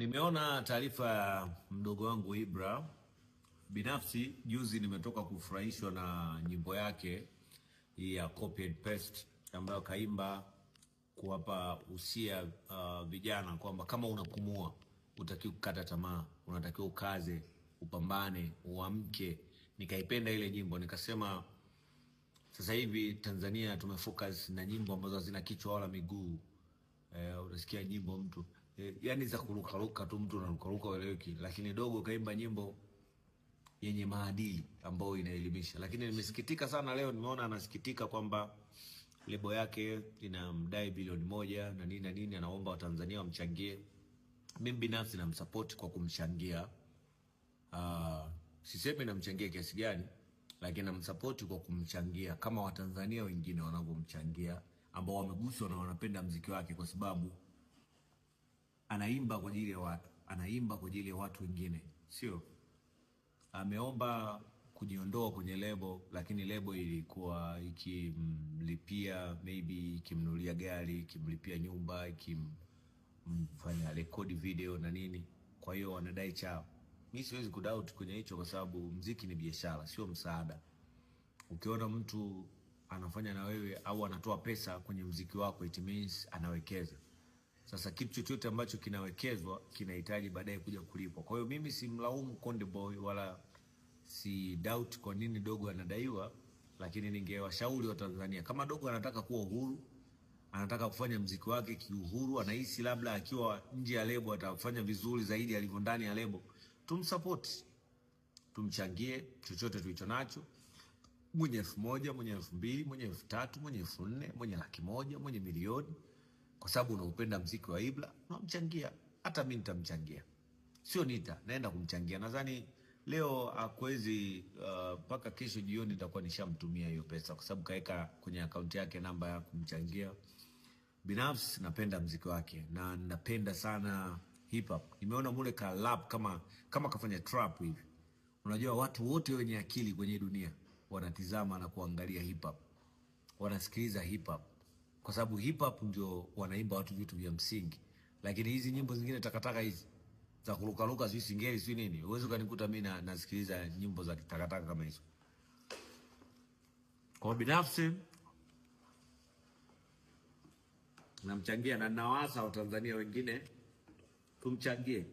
Nimeona taarifa ya mdogo wangu Ibra. Binafsi juzi nimetoka kufurahishwa na nyimbo yake ya Copy and Paste ambayo kaimba kuwapa usia vijana kwamba kama unapumua utakiwa kukata tamaa, unatakiwa ukaze, upambane, uamke. Nikaipenda ile nyimbo, nikasema sasa hivi Tanzania tumefocus na nyimbo ambazo hazina kichwa wala miguu. Unasikia nyimbo mtu yani za kurukaruka tu, mtu anarukaruka ueleweki, lakini dogo kaimba nyimbo yenye maadili ambayo inaelimisha. Lakini nimesikitika sana leo, nimeona anasikitika kwamba lebo yake inamdai bilioni 1 na nini na nini, anaomba Watanzania wamchangie. Mimi binafsi namsupport kwa kumchangia. Sisemi namchangia kiasi gani, lakini namsupport kwa kumchangia kama Watanzania wengine wanavyomchangia ambao wameguswa na wanapenda mziki wake, kwa sababu anaimba kwa ajili ya watu, anaimba kwa ajili ya watu wengine, sio ameomba kujiondoa kwenye lebo, lakini lebo ilikuwa ikimlipia maybe ikimnunulia gari, ikimlipia nyumba, ikimfanya rekodi video na nini. Kwa hiyo wanadai chao. Mi siwezi kudoubt kwenye hicho, kwa sababu mziki ni biashara, sio msaada. Ukiona mtu anafanya na wewe au anatoa pesa kwenye mziki wako, it means anawekeza. Sasa kitu chochote ambacho kinawekezwa kinahitaji baadaye kuja kulipwa. Kwa hiyo mimi simlaumu Konde Boy wala si doubt kwa nini dogo anadaiwa, lakini ningewashauri wa Tanzania kama dogo anataka kuwa uhuru, anataka kufanya mziki wake kiuhuru, anahisi labda akiwa nje ya lebo atafanya vizuri zaidi alivyo ndani ya lebo, tumsupport, tumchangie chochote tulicho nacho, mwenye 1000, mwenye 2000, mwenye 3000, mwenye 4000, mwenye 100,000, mwenye milioni, kwa sababu unaupenda mziki wa Ibra, unamchangia. Hata mimi nitamchangia, sio nita naenda kumchangia. Nadhani leo akwezi mpaka kesho jioni nitakuwa nishamtumia hiyo pesa, kwa sababu kaeka kwenye akaunti yake namba ya kumchangia. Binafsi napenda mziki wake na napenda sana hip hop. Nimeona mule ka rap kama kafanya trap hivi. Unajua watu wote wenye akili kwenye dunia wanatizama na kuangalia hip hop, wanasikiliza hip hop kwa sababu hip hop ndio wanaimba watu vitu vya msingi, lakini hizi nyimbo zingine takataka hizi za kurukaruka, sijui singeli sijui nini, huwezi ukanikuta mimi nasikiliza nyimbo za takataka kama hizo. Kwa binafsi namchangia na nawaasa Watanzania wengine tumchangie,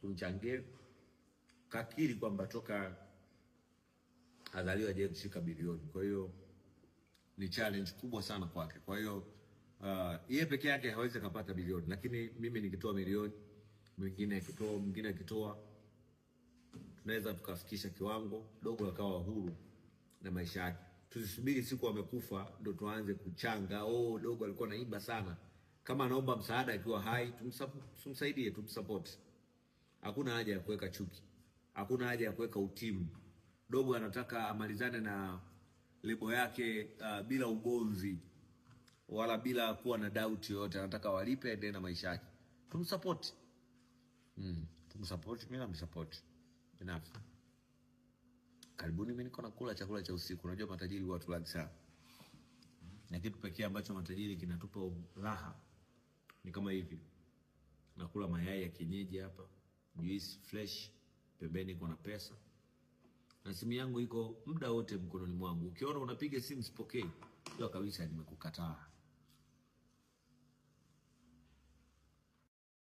tumchangie. Kakiri kwamba toka azaliwa hajawahi kushika bilioni, kwa hiyo ni challenge kubwa sana kwake. Kwa hiyo yeye peke yake hawezi kupata bilioni, lakini mimi nikitoa milioni, mwingine akitoa, mwingine akitoa, tunaweza tukafikisha kiwango dogo akawa huru na maisha yake. Tusisubiri siku amekufa ndo tuanze kuchanga, oh, dogo alikuwa anaimba sana. Kama anaomba msaada akiwa hai, tumsaidie, tumsupport. Hakuna haja ya kuweka chuki, hakuna haja ya kuweka utimu. Dogo anataka amalizane na lebo yake bila ugomvi wala bila kuwa na doubt yoyote, anataka walipe aendelee na maisha yake. Tumsupport. Tumsupport, mimi namsupport binafsi. Karibuni mimi niko nakula chakula cha usiku. Unajua matajiri huwa tulagi sana, na kitu pekee ambacho matajiri kinatupa raha ni kama hivi. Nakula mayai ya kienyeji hapa, juice fresh, pembeni kuna pesa na simu yangu iko muda wote mkononi mwangu. Ukiona unapiga simu sipokei, jua kabisa nimekukataa.